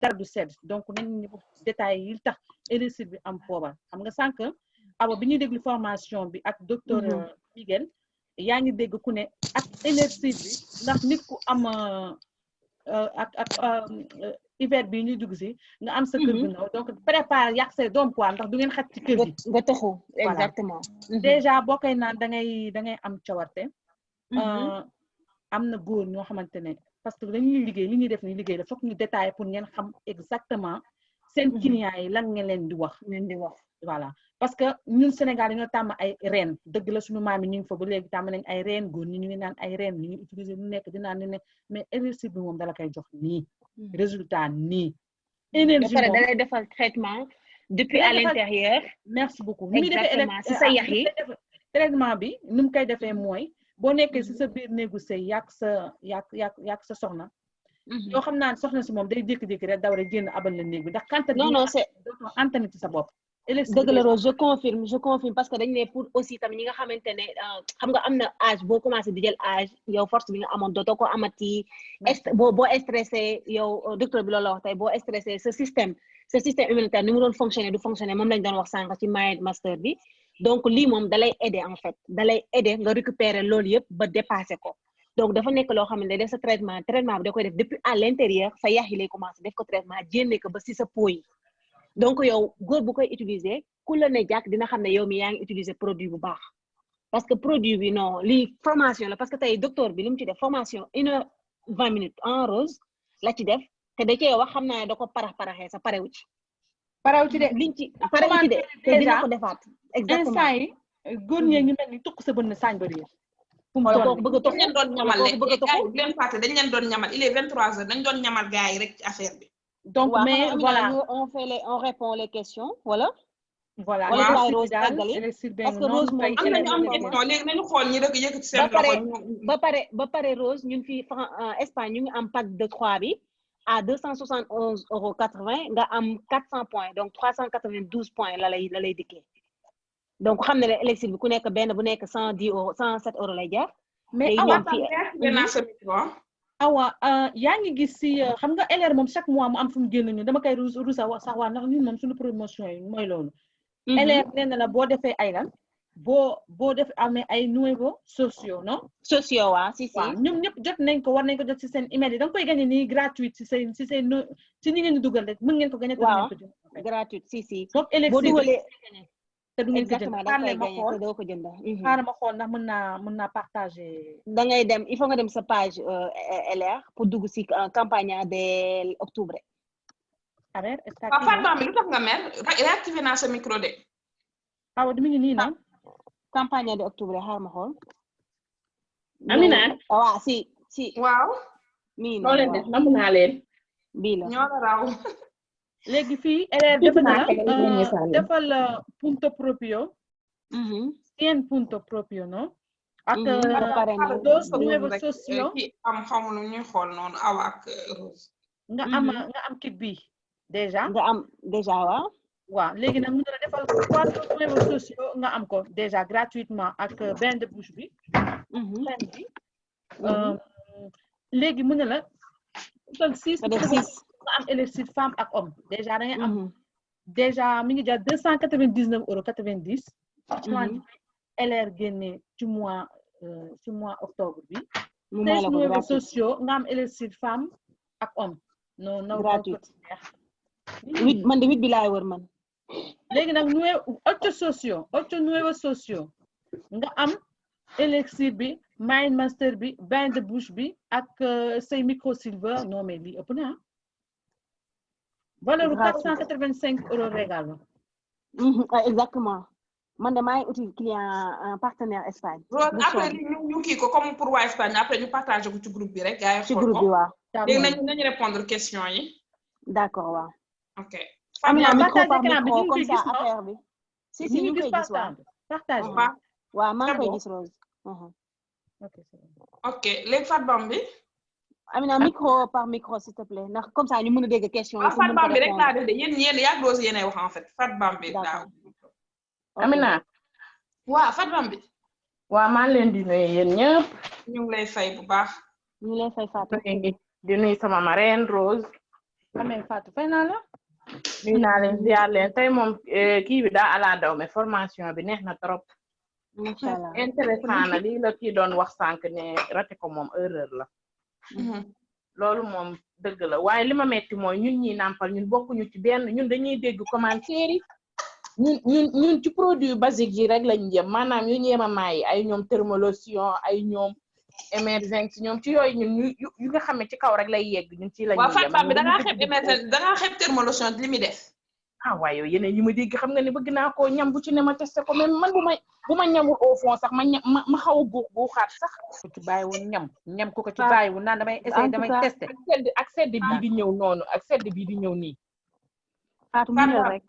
dara du sedd donc nañ ñu détails yi tax électricité bi am poobar xam nga sànq abo bi ñuy déglu formation bi ak docteur Miguel yaa ngi dégg ku ne ak électricité bi ndax nit ku am ak hiver bi ñuy dugg si nga am sa kër gu ndaw donc prépare yàq say doom quoi ndax du ngeen xaj ci kër gi nga taxu exactement déjà boo koy naan da ngay am cawarte am na góor ñoo xamante ne parce que dañuy liggéey li ñuy def ni liggéey la foog ñu détailler pour ngeen xam exactement seen clients yi lan ngeen leen di wax voilà parce que ñun Sénégal dañoo tàmm ay reen dëgg la suñu maam yi ñu ngi fa ba léegi tàmm nañ ay reen góor ñi ñu ngi naan ay reen ñu ngi utiliser lu nekk di naan ne mais énergie bi moom dala koy jox nii résultat nii énergie moom da lay defal traitement depuis à l'intérieur merci beaucoup exactement si sa yax yi traitement bi nu mu koy defee mooy boo nekkee si sa biir néegu sëy yàq sa soxna yoo xam naa soxna si moom day jékki-jékki rek daw rek génn abal la néeg bi ndax kanta non c'est dootoo antani ci sa bopp dëgg la Rose je confirme parce que dañ ne pour aussi tamit ñi nga xamante ne xam nga am na âge boo commencé di jël âge yow force bi nga amoon dootoo ko amati boo stressé yow docteur bi loolu la wax tey boo stressé ce système immunitaire ni mu doon fonctionner du fonctionner moom lañ doon wax sànq ci Mind Master bi donc lii moom dalay aider en fait dalay aider nga récupérer loolu yëpp ba dépasser ko donc dafa nekk loo xam ne def sa traitement bi da koy def depuis à l'intérieur sa yax yi lay commencé def ko traitement jénne ko ba si sa peau yi donc yow góor bu koy utiliser ku la ne jàkk dina xam ne yow mi yaa ngi utiliser produit bu baax parce que produit bi non lii formation la parce que tey docteur bi li mu ci def formation 1h20 minutes en Rose la ci def te da cee wax xam naa ne da ko paraxee sa parewu ci de liñ ci parewu ci de te dina ko defaat exactement instant yi góor ñee ngi mel ni tukk sa bënn saañ ba réer wala kooku bëgg a tox dañ leen doon ñamal léegi leen fàtte dañ leen doon ñamal il est 23h dañ doon ñamal gars yi rek ci affaire bi donc mais voilà on répond les questions voilà Rose parce que Rose moom am nañu question léegi nañu xool ñi rek yëkkati seen loxo ba pare Rose ñun fii Espagne ñu ngi am pack de 3 bi à 271,80 nga am 400 points donc 392 points la lay dikkee donc xam ne ne électricité bi ku nekk benn bu nekk 107 euros lay jar mais awa yaa ngi gis si xam nga LR moom chaque mois mu am fu mu génn ñu dama koy rusa sax waa ndax ñun moom suñu promotion yi mooy loolu LR nee na la boo defee ay lan boo def amee ay nouveaux sociaux non sociaux waaw si ñoom ñëpp jot nañ ko war nañ ko jot si seen email yi da nga koy gagné nii gratuite si ni ngeen di dugal rek mën ngeen ko gagné te ngeen ko jënd gratuite si donc électricité te du ngeen ko jënd exactement da ngay gagné te doo ko jënd xaaral ma xool ndax mën naa partager da ngay dem il faut nga dem sa page LR pour dugg si campagne de octobre Fatou Bambi lu tax nga mer réactivé naa sa micro de awa mi ngi nii na campagne de octobre xaaral ma xool Amina waaw si waaw mii noo leen def namu naa leen bii la ñoo la raw léegi fii LR defal punto proprio 100 punto proprio no ak dos nuevos socios am xamunu ñuy xool noonu awa ak Rose nga am kit bi déjà waaw léegi nag mu na la defal 4 nuevos socios nga am ko déjà gratuitement ak bain de bouche bi léegi mu ne la total 6 nga am électricité femme ak homme déjà da ngay am déjà mi ngi jar 299,90 €. LR génne ci mois octobre bi. 16 nouveaux sociaux nga am électricité femme ak homme. non gratuit 8 man de 8 bi laay wër man. léegi nag 8 nouveaux sociaux nga am élixir bi Mind Master bi bain de bouche bi ak say micro silver non mais lii ëpp na valeur 485 € régal la. exactement man de maay outil client partenaire Espagne. après ñu kii ko comme pour waa Espagne après ñu partagé ko ci groupe bi rek gars yi ci groupe bi waaw. léegi nañu répondre question yi. d'accord waaw. ok. Amina micro par écran bi micro ñu comme ngi ça gis affaire bi. si ñu ngi koy gis waaw. partage waaw maa ngi koy gis Rose. ok léegi Fatou Bambi. Amina micro par micro s'il te plaît ndax comme ça ñu mën a dégg question yi. Fatou Bambi rek laa def de yéen yaa Rose yéenay wax en fait Fatou Bambi daaw. Amina. waaw Fatou Bambi. waaw maa leen di nuyu yéen ñëpp. ñu ngi lay fay bu baax. ñu ngi lay fay Fatou. di nuyu sama marraine Rose. amee Fatou fay naa la. nuyu naa leen ziar leen tey moom kii bi daa ala daw mais formation bi neex na trop. macha allah intéressant na lii la kii doon wax sànq ne rate ko moom erreur la. loolu moom dëgg la waaye li ma metti mooy ñun ñi nàmpal ñun bokkuñu ci benn ñun dañuy dégg commentaire yi ñun ci produit basique yi rek lañ jëm maanaam yu ñeemamaay yi ay ñoom thermolotion ay ñoom émergence ñoom ci yooyu ñun yu nga xam ne ci kaw rek lay yegg ñun ci lañuy waaw Fatou bi da ngaa xeeb émergence da ngaa xeeb thermolotion li muy def. waaye yow yeneen yi ma dégg xam nga ne bëgg naa koo ñam bu ci ne ma testé ko même man bu ma ñamul au fond sax ma xaw a guuxaat sax. ku ci bàyyiwul ñam ku ko ci bàyyiwul naan damay essayer damay testé. ak sedd bii di ñëw noonu ak sedd bii di ñëw nii. Fatou mu ñëw rek.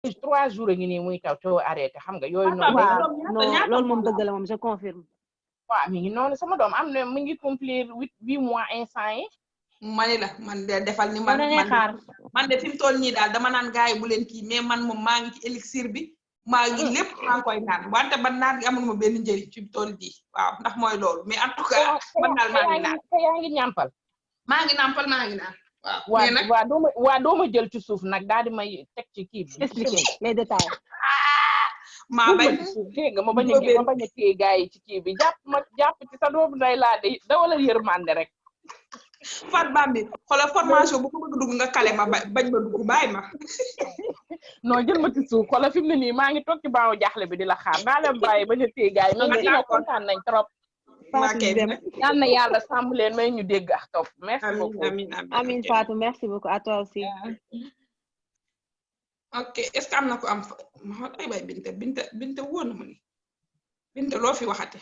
3 jours a ngi nii muy taw te arrêté xam nga yooyu noonu. waaw non loolu moom dëgg la moom je confirme. waaw mi ngi noonu sama doom am na mu ngi complir 8 mois instant yi. mani la man de defal ni man de fi mu toll nii daal dama naan gaay bu leen kii mais man moom maa ngi ci élixir bi maa ngi lépp maa ngi koy naan wante ba naan gi amul ma benn njëriñ fi mu toll nii waaw ndax mooy loolu mais en tout cas man daal maa ngi naan yaa ngi ñàmpal maa ngi naan waaw doo ma jël ci suuf nag daal di may teg ci kii bi expliquer les détails maa bañ nga ma bañ a téye gaay yi ci kii bi jàpp ci sa doomu nday laa de dawala yërmande rek Fatou Bambi xoolal formation bu ko bëgg dugg nga kale ma bañ ma dugg bàyyi ma. non jël ma ci suuf xoolal fi mu ne nii maa ngi toog ci baawu jaaxle bi di la xaar naa leen bàyyi bañ a téye gars yi mais dina kontaan nañ trop. yal na yàlla sàmm leen may ñu dégg ak topp. merci beaucoup amiin Fatou merci beaucoup à toi aussi. ok est-ce que am na ko am ma ay bay Binta woon na ma ni Binta loo fi waxate.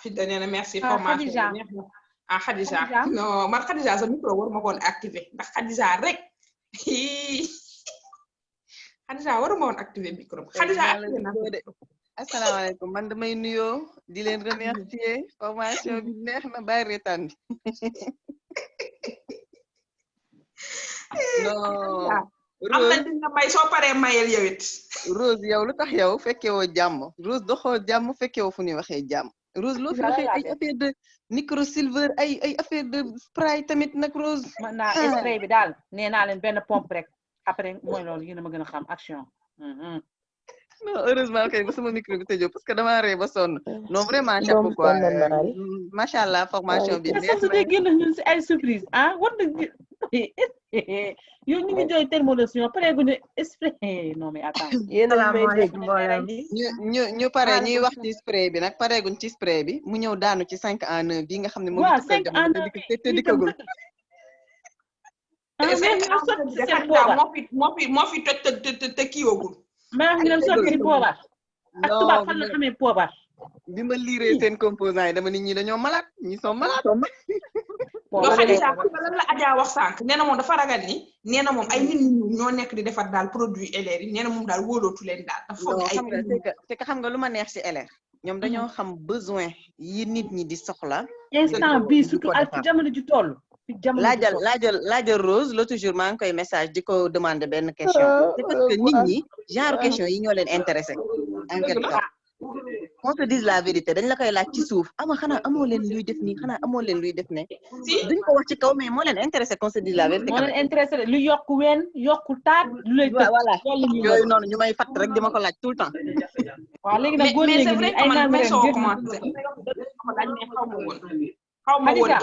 Fidda nee na merci formation Khadija non man Khadija sa micro war ma koon activé ndax Khadija rek Khadija war ma woon activé micro Khadija asalaamaaleykum man damay nuyoo di leen remercier formation bi neex na bàyyi reetaan non am na dina may soo paree mayel yow it Rose yow lu tax yow fekkewoo jàmm Rose doxoo jàmm fekkewoo fu ñuy waxee jàmm Rose loo fi waxee ay affaire de micro silver ay affaire de spray tamit nag Rose. mën naa spray bi daal nee naa leen benn pompe rek après mooy loolu yéen a ma gën a xam action. non heureusement kay ba sama micro bi tëjoo parce que dama ree ba sonn non vraiment chapeau quoi macha allah formation bi. neex na mais génn ñun si ay surprise war na yow ñu ngi jooy thermolotion pare gu ne spray non mais attends. yéen a may dégg mbooloo mi ñu pare ñuy wax ci spray bi nag pareeguñ ci spray bi mu ñëw daanu ci 5 en 1 bi nga xam ne moom te dikkagul. moo fi toj te kiiwagul. maa ngi leen sotti si poobar. ak tubaab fan la xamee poobar. bi ma liiree seen composant yi dama nit ñi dañoo malade ñi sont malade. yoo xam ne lan la Adja wax sànq nee na moom dafa ragal ni nee na moom ay nit ñi ñoo nekk di defar daal produit LR yi nee na moom daal wóolootu leen daal. dafa foog ay c'est que xam nga lu ma neex ci LR. ñoom dañoo xam besoin yi nit ñi di soxla. instant bii surtout ak jamono ji toll. laajal Rose l'autre jour maa ngi koy message di ko demander benn question. c'est parce que nit ñi genre question yi ñoo leen intéressé. en quelque sorte qu'on se dise la vérité dañ la koy laaj ci suuf xanaa amoo leen luy def nii xanaa amoo leen luy def ne. duñ ko wax ci kaw mais moo leen intéressé qu'on se dise la vérité. moo leen intéressé lu yokk ween yokku taat lu lay tëj. voilà yooyu noonu ñu may fatt rek di ma ko laaj tout le temps. waaw léegi nag góor léegi nii ay naan ren xaw ma woon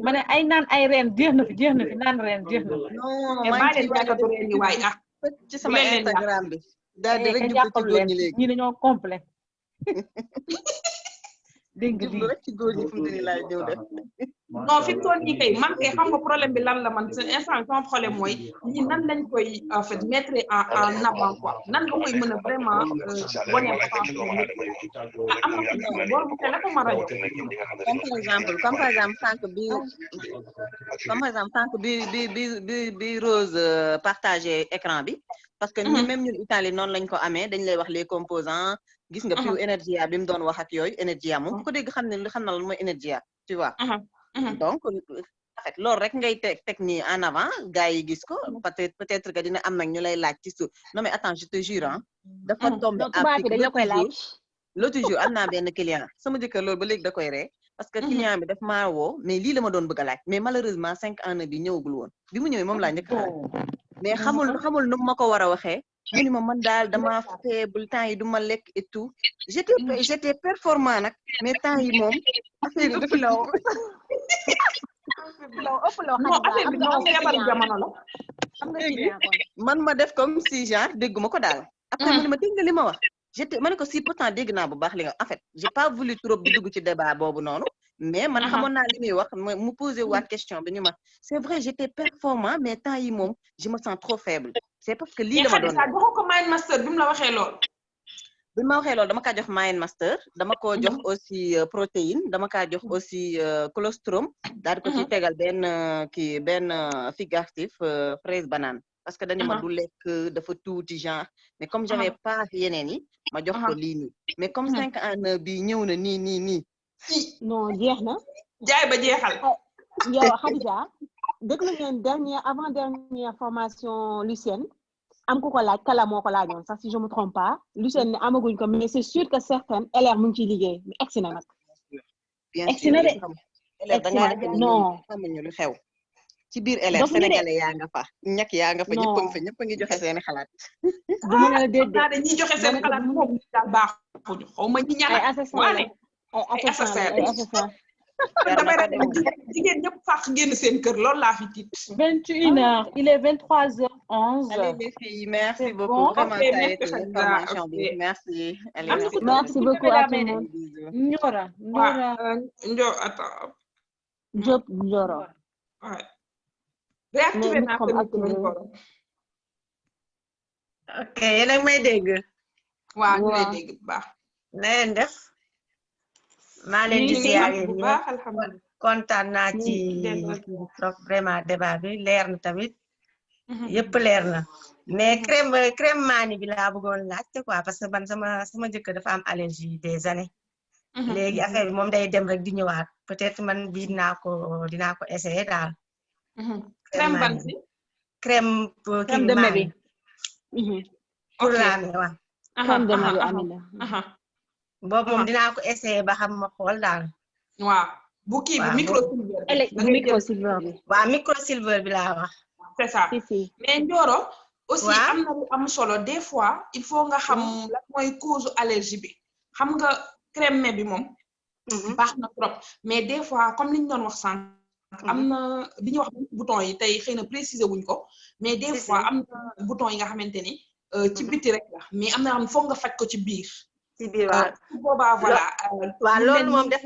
ma ne ay naan ay reen jeex na fi naan reen jeex na fi. non maa ngi ci sama Instagram bi. daal di rek jublu ci góor ñi léegi ñi dañoo complet dégg nga jublu rek ci góor ñi fu mu ne laay ñëw def. non fi mu toll nii kay man kay xam nga problème bi lan la man c'est instant sama problème mooy ñi nan lañ koy en fait mettre en avant quoi nan nga koy mën a vraiment wane am na boobu te la ko ma rajo comme par exemple sànq bi Rose partagé écran bi parce que ñun même ñun Italie noonu lañ ko amee dañ lay wax les composants gis nga piw Energia bi mu doon wax ak yooyu Energia moom ko dégg xam na lan mooy Energia tu vois. donc en fait loolu rek ngay teg nii en avant gars yi gis ko peut-être que dina am nag ñu lay laaj ci suuf non mais attends je te jure dafa tombé l'autre jour am naa benn client sama jëkkër loolu ba léegi da koy ree parce que client bi daf maa woo mais lii la ma doon bëgg a laaj mais malheureusement 5 en 1 bi ñëwagul woon bi mu ñëwee moom laa njëkk a laaj mais xamul nu ma ko war a waxee mu ni ma man daal dama faible temps yi du ma lekk et tout j'étais performant nag mais temps yi moom affaire yi dafa law man ma def comme si genre dégguma ko daal après mu ni ma dégg nga li ma wax ma ne ko si pourtant dégg naa bu baax li nga en fait j'ai pas voulu trop di dugg ci débat boobu noonu mais man xamoon naa li muy wax mu posé waat question bi ni ma c'est vrai j'étais performant mais temps yi moom je me sens trop faible c'est parce que lii dama doon joxo ko Mind Master bi mu la waxee lool bi ma waxee loolu dama kaa jox Mind Master dama ko jox aussi protéine dama kaa jox aussi colostrum daal di ko ci tegal benn figue active fraise banane parce que dañu ma du lekk dafa tuuti genre mais comme j'avais pas yeneen yi ma jox ko lii nii mais comme 5 en 1 bi ñëw na nii non jeex na jaay ba jeexal yow Khadija déglu ngeen avant dernière formation Lucienne am ku ko laaj kala moo ko laajoon sax si je me trompe pas Lucienne ne amaguñ ko mais c'est sûr que certaines LR mu ngi ciy liggéey mais egsi na nag egsi na de non xamuñu lu xew ci biir LR sénégalais yaa nga fa ñak yaa nga fa ñëpp a ngi joxe seeni xalaat du mën a déedéet dañuy joxe seen xalaat moom daal baaxuñu xaw ma ñi ñaan ay assassin jigéen ñëpp fàq génn seen kër loolu laa fi tiit 21h il est 23h11 allez les filles merci beaucoup vraiment ça a été une information bi merci allez merci beaucoup à tout le monde Ndiora attends Diop Ndioro réactivé naa ko ok yéen a ngi may dégg waaw ñu lay dégg bu baax na ngeen def maa leen di siyaare bu baax alhamdulilah kontaan naa ci trop vraiment débat bi leer na tamit yëpp leer na mais crème mani bi laa bëggoon laajte quoi parce que man sama jëkkër dafa am allergie des années léegi affaire bi moom day dem rek di ñëwaat peut-être man bii dinaa ko essayer daal crème ban si crème de mébé pour la me waaw crème de mébé Amina boobu moom dinaa ko essayer ba xam ma xool daal waaw bu kii bi microsilver bi waaw microsilver bi laa wax c'est ça mais Ndioro aussi am na lu am solo des fois il faut nga xam lan mooy cause allergie bi xam nga crème bi moom baax na trop mais des fois comme li ñu doon wax sànq am na bi ñu wax bouton yi tey xëy na préciser wuñ ko mais des fois am na bouton yi nga xamante ni ci biti rek la mais am na xam foog nga faj ko ci biir waaw boobaa voilà waaw loolu moom def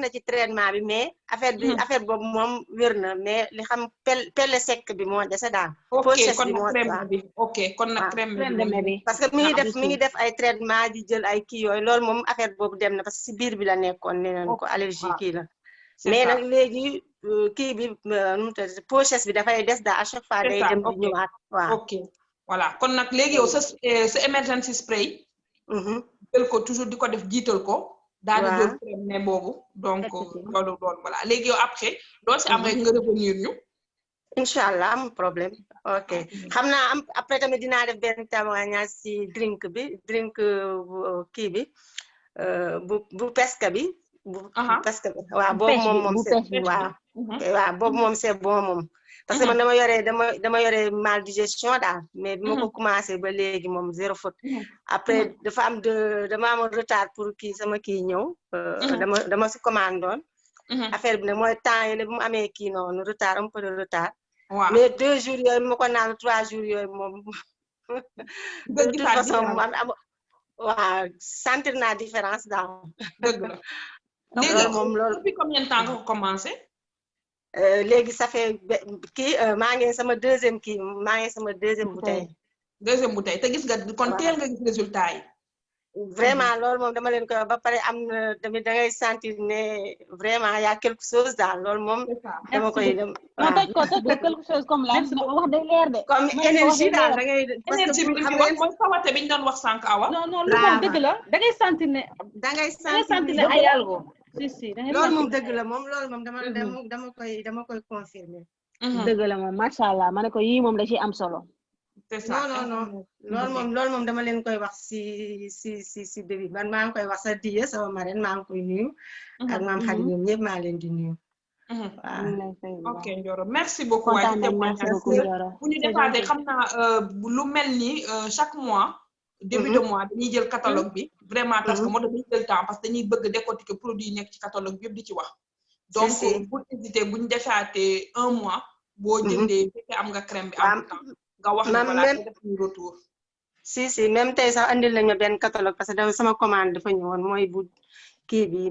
na ci traitement bi mais affaire boobu moom wér na mais li xam pelle sec bi moo dese daal ok kon nag crème bi parce que mi ngi def ay traitement di jël ay kii yooyu loolu moom affaire boobu dem na parce que si biir bi la nekkoon nee nañ ko allergie kii la mais nag léegi kii bi nu mu pochette bi dafay des daal à chaque fois day dem di ñëwaat waaw ok voilà kon nag léegi yow sa emergency spray jël ko toujours di ko def jiital ko daal di jël crème boobu donc loolu doon voilà léegi yow après loolu si am rek nga revenir ñu inchallah am problème ok xam naa am après tamit dinaa def benn témoignage si drink kii bi bu pesca bi pesca bi waaw boobu moom waaw boobu moom c'est bon moom parce que man dama yore mal digestion daal mais bi ma ko commencé ba léegi moom 0 faute après dama amoon retard pour kii sama kii ñëw dama si commandoon affaire bi nag mooy temps yi bu mu amee kii noonu retard un peu de retard mais 2 jours yooyu ma ko naan 3 jours yooyu moom de toute façon man waaw sentir naa différence daal dëgg la léegi moom loolu depuis combien de temps nga ko commencé léegi ça fait kii maa ngi sama deuxième bouteille te gis nga kon teel nga gis résultat yi vraiment loolu moom dama leen koy ba pare am na tamit da ngay sentir ne vraiment y a quelque chose daal loolu moom dama koy dem ko quelque chose comme la wax day leer de comme énergie daal da ngay énergie bi xam nga mooy sawate bi ñu doon wax sànq awa non lu moom dëgg la da ngay sentir ne ay algo si loolu moom dëgg la moom loolu moom dama koy confirmer dëgg la moom macha allah ma ne ko yii moom da ciy am solo c'est ça non loolu moom dama leen koy wax si début man maa ngi koy wax sa diye sama marraine maa ngi koy nuyu ak maam Khady ñoom ñëpp maa leen di nuyu waaw ok Ndioro merci beaucoup waay ci témoignage bu ñu defaatee xam naa lu mel ni chaque mois début de mois dañuy jël catalogue bi vraiment parce que moo dañuy jël temps parce que dañuy bëgg décortiquer produit yi nekk ci catalogue bi yëpp di ci wax donc pour hésiter bu ñu defaatee un mois boo jëndee fekkee am nga crème bi am temps nga wax ni voilà def ñu retour si même tey sax andil nañu benn catalogue parce que sama commande dafa ñëwoon mooy bu kii bi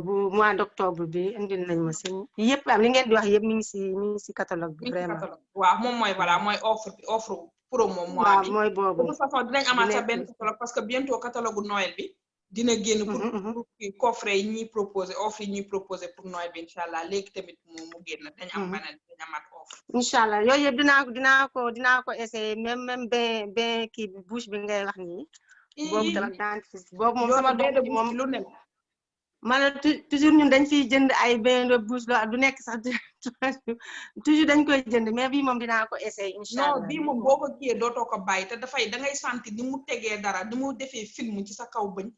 bu mois d'octobre bi indil nañ ma si yëpp am li ngeen di wax yëpp mi ngi si catalogue bi vraiment waaw moom mooy voilà mooy offre promo mois bi mooy boobu de toute façon dinañ amaat sa benn catalogue parce que bientôt catalogue Noël bi dina génn pour coffret yi ñuy proposé offre yi ñuy proposé pour Noël bi incha allah léegi tamit mu génn dañ am beneen dañ amaat offre incha allah yooyu yëpp dinaa ko essayer même ben kii bi bouche bi ngay wax nii boobu tamit dentifrice boobu moom sama doom bi moom lu ne man toujours ñun dañ fiy jënd ay bain de bouche lo du nekk sax toujours dañ koy jënd mais bii moom dinaa ko essayer incha allah non bii moom boo ko kiyee dootoo ko bàyyi te dafay da ngay sentir ni mu tegee dara ni mu defee film ci sa kaw bëñ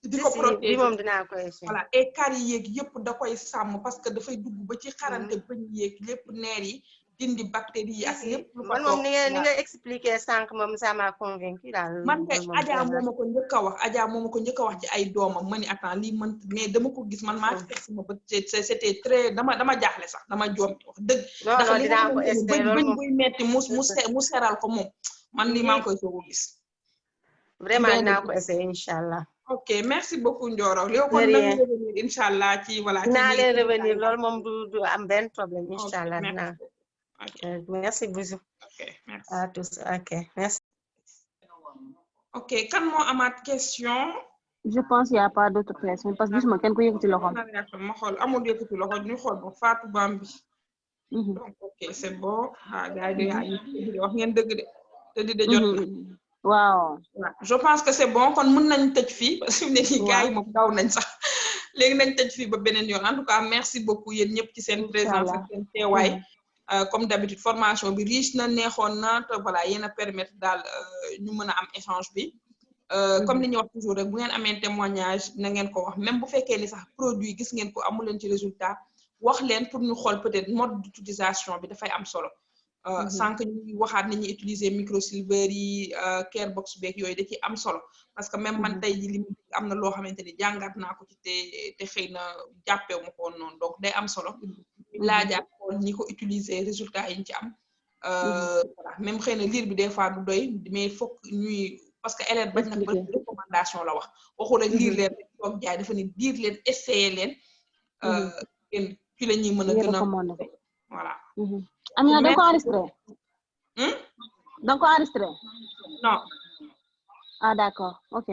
di ko protéger bii moom dinaa ko essayer voilà et caries yeeg yëpp da koy sàmm parce que dafay dugg ba ci xarante bëñ yeeg lépp neer yi dindi bactéries yi ak lépp lu man moom ni nga expliquer sànq moom ça m'a convaincu daal man kay Adja moo ma ko njëkk a wax Adja moo ma ko njëkk a wax ci ay doomam ma ni attends lii man mais dama ko gis man maa ci teg sama bët c'était très dama jaaxle sax dama joom wax dëgg ndax li nga xamante ne bëñ buy metti mu seral ko moom man lii maa ngi koy soog a gis vraiment dinaa ko essayer incha allah ok merci beaucoup Ndioro léegi kon nañu revenir incha allah ci voilà dinaa leen revenir loolu moom du am benn problème incha allah dinaa merci beaucoup. Ok, merci. À tous. Ok, merci. Ok, kan moo amaat question? Je pense qu'il n'y a pas d'autres questions parce que gisuma kenn ku yëkkati loxo. Ma xool amul yëkkati loxo ñu xool ba Fatou Bambi. Donc ok, c'est bon. Ah gars yi de wax ngeen dëgg de. Te di jot. Waaw. Je pense que c'est bon kon mën nañ tëj fii parce que ne nii gars yi moom daw nañ sax. Léegi nañ tëj fii ba beneen yoon. En tout cas, merci beaucoup yéen ñëpp ci seen présence ak seen teewaay. Comme d'habitude formation bi riche na neexoon na te voilà yéen a permettre daal ñu mën a am échange bi comme li ñuy wax toujours rek bu ngeen amee témoignage na ngeen ko wax même bu fekkee ni sax produit gis ngeen ko amu leen ci résultat wax leen pour ñu xool peut-être mode d'utilisation bi dafay am solo sànq ñu waxaat ni ñuy utiliser microsilver yi carebox beeg yooyu da ci am solo parce que même man tey ji li am na loo xamante ni jàngat naa ko ci te xëy na jàppewu ma ko woon noonu donc day am solo laajaat xool ñi ko utiliser résultat yi ñu ci am voilà même xëy na lire bi des fois du doy mais foog ñuy parce que élève bañ nag ba recommandation la wax waxu rek lire leen rek toog jaay dafa ni lire leen essayer leen ci la ñuy mën a gën a voilà Amina da nga ko enregistré da nga ko enregistré non ah d'accord ok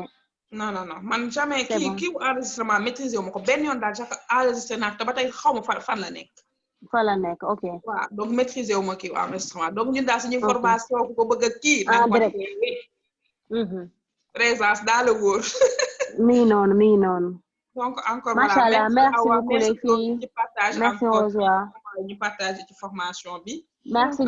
non man jamais kii enregistrement maîtriser wu ma ko benn yoon daal sax enregistré naa te ba tey xaw ma fan la nekk ok waaw donc maîtriser wu ma kii enregistrement donc ñun daal suñuy formation ku ko bëgg a kii direct présence daal la wóor mi ngi noonu donc encore machallah merci beaucoup les filles ci partage merci Rosoir ñu partager ci formation bi merci